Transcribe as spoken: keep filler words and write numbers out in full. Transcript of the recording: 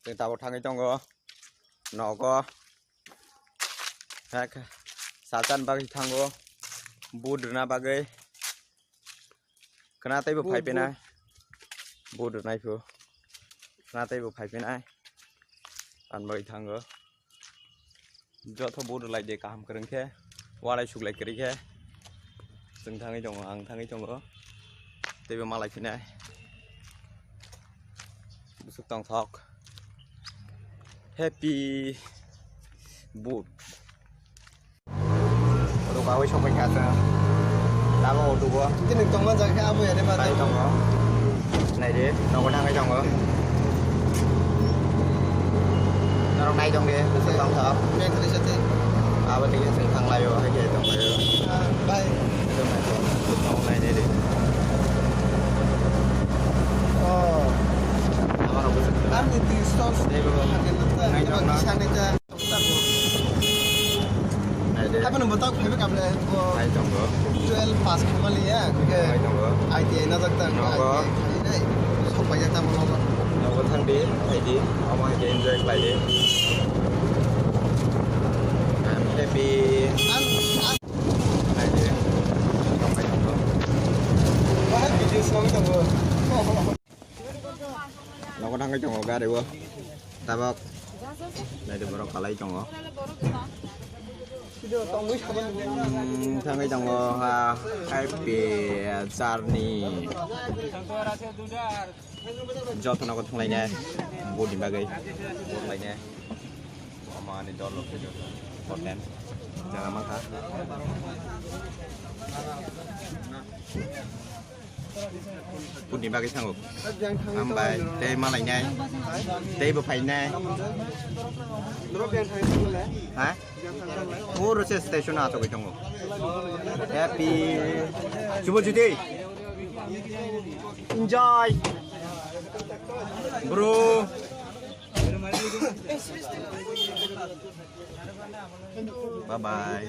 Chwng tabuk thangwi tongo nogo. Hek, sachan bagwi thango. Vote rwna bagwi. Khna teibo Vote, phai phinai. Vote rwnai phu. Khna teibo phai phinai. Ang bagwi thango. Jotho vote rwlai de kaham kwrwng khe. Walai suklai kwrwi khe. Chwng thangwi tongo, ang thangwi tongo. Teibo malai phinai. Busuk tongthok. Happy vote. Oro kawi sokpai kha chwng. Tamo auto bo. Tini tongma jaga khe abo ya de ba. Bai tongo. Nai de, nogo thangwi tongo. Norok nai tong de, busuk tongthok. Bag risa tei. Abo tei chwng thanglaio, hai khe tonglaio. Ah, bai. Tongo nai de de. Oh. Abo rok busuk. Ani tei stop. Nai tong na. Sani ta. Naidi. Apa nang botak phaiba kable? Nai tongo. Twelve pass khaimali ya. Nai tongo. I T I na jak tang. Nogo. Sok pai jak tang nogo. Nogo thang di, hai di. Omo hai di enjoy khlai di. I'm happy. Naidi. Sok pai tongo. Bahai video song tongo. Nogo thangwi tongo gari o. Tabok. Naidi borok kalai tongo. Hmm, thangwi tongo ha, happy journey. Joto nogo thanglainai. Budi bagwi. Budi lainai. Mama ni dol rok khe joto. Hotel. Jaga mankha. Putni bagwi thango. Hambai, tei malainai. Tei bo phainai. Ha? Puro se station a chogwi tongo. Happy Jubo Juti. Enjoy. Bro. Bye bye.